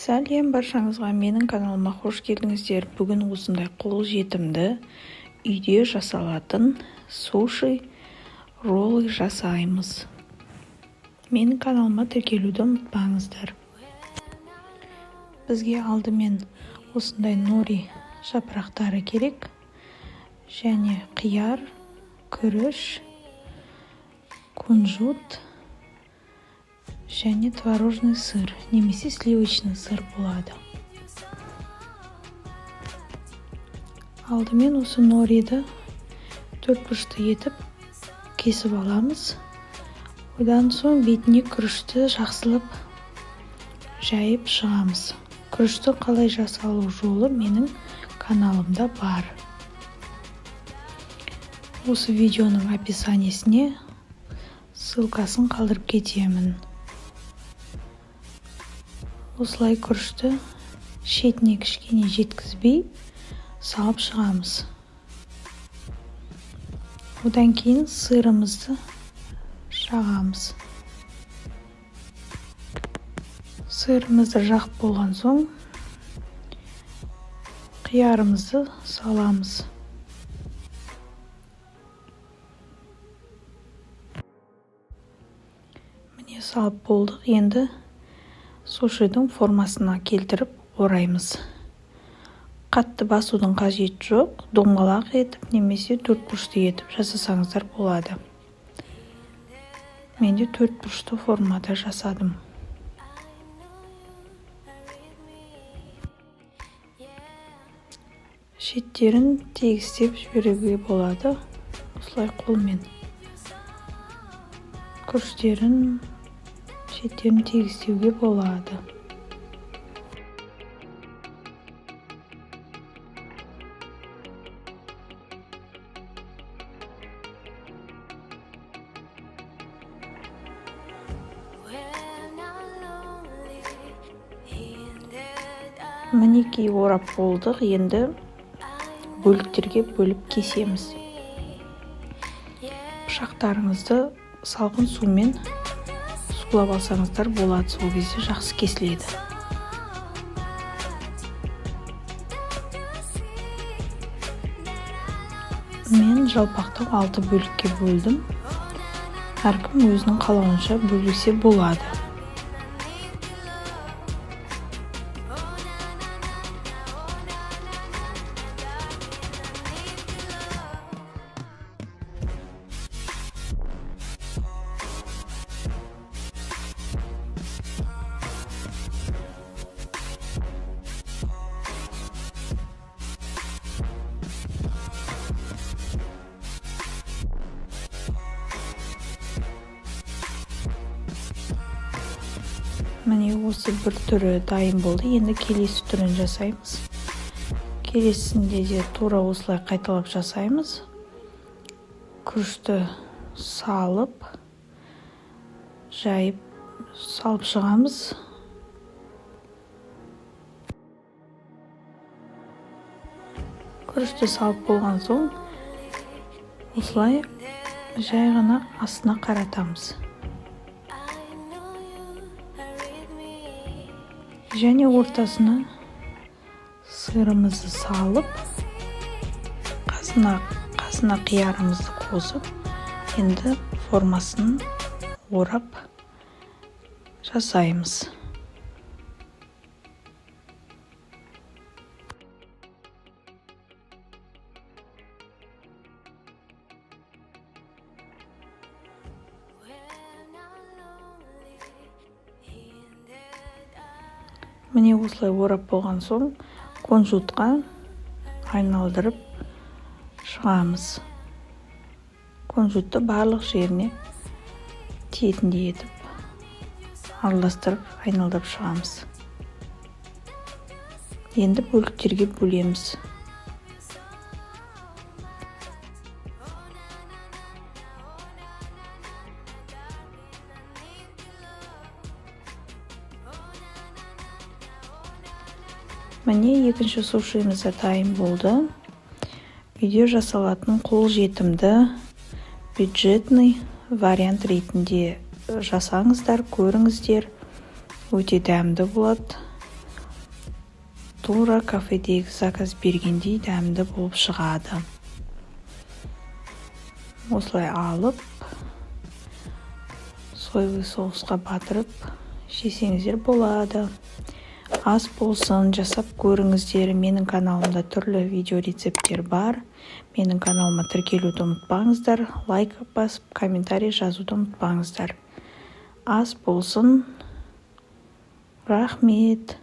Сәлем баршаңызға! Менің каналыма қош келдіңіздер! Бүгін осындай қолжетімді, үйде жасалатын суши роллы жасаймыз. Менің каналыма тіркелуді ұмытпаңыздар. Бізге алдымен осындай нори жапырақтары керек және қияр, күріш, кунжут және творожный сыр немесе сливочный сыр болады. Алдымен осы нориді төрт бұрышты етіп кесіп аламыз. Одан соң бетіне күрішті жақсылап жайып шығамыз. Күріштің қалай жасалу жолы менің каналымда бар. Осы видеоның описаниесіне ссылкасын қалдырып кетемін. Осылай күрішті шетіне кішкене жеткізбей салып шығамыз. Одан кейін сырымызды жағамыз. Сырымызды жағып болған соң, қиярымызды саламыз. Міне, салып болдық. Енді сушидің формасына келтіріп ораймыз. Қатты басудың қажеті жоқ. Домалақ етіп немесе төрт бұрышты етіп жасасаңыздар болады. Мен де төрт бұрышты формада жасадым. Шеттерін тегістеп жіберуге болады. Осылай қолмен күріштерін, шеттерін тегістеуге болады. Мінекей, орап болдық. Енді бөліктерге бөліп кесеміз. Пышақтарыңызды салқын сумен сулап алсаңыздар болады, сол кезде жақсы кесіледі. Мен жалпақтау алты бөлікке бөлдім. Әркім өзінің қалауынша бөлсе болады. Міне, осы бір түрі дайын болды. Енді келесі түрін жасаймыз. Келесісінде де тура осылай қайталап жасаймыз. Күрішті салып, жайып салып шығамыз. Күрішті салып болған соң, осылай жай ғана астына қаратамыз және ортасына сырымызды салып, қасына қиярымызды қосып, енді формасын орап жасаймыз. Міне, осылай орап болған соң, кунжутқа айналдырып шығамыз. Кунжутты барлық жеріне тиетіндей етіп араластырып, айналдырып шығамыз. Енді бөліктерге бөлеміз. Міне, екінші сушиміз де дайын болды. Үйде жасалатын қолжетімді, бюджетный вариант ретінде жасаңыздар, көріңіздер, өте дәмді болады. Тура кафедегі заказ бергендей дәмді болып шығады. Осылай алып, соевый соусқа батырып жесеңіздер болады. Ас болсын, жасап көріңіздер. Менің каналымда түрлі видео рецепттер бар. Менің каналыма тіркелуді ұмытпаңыздар, лайк басып, комментарий жазуды ұмытпаңыздар. Ас болсын, рахмет.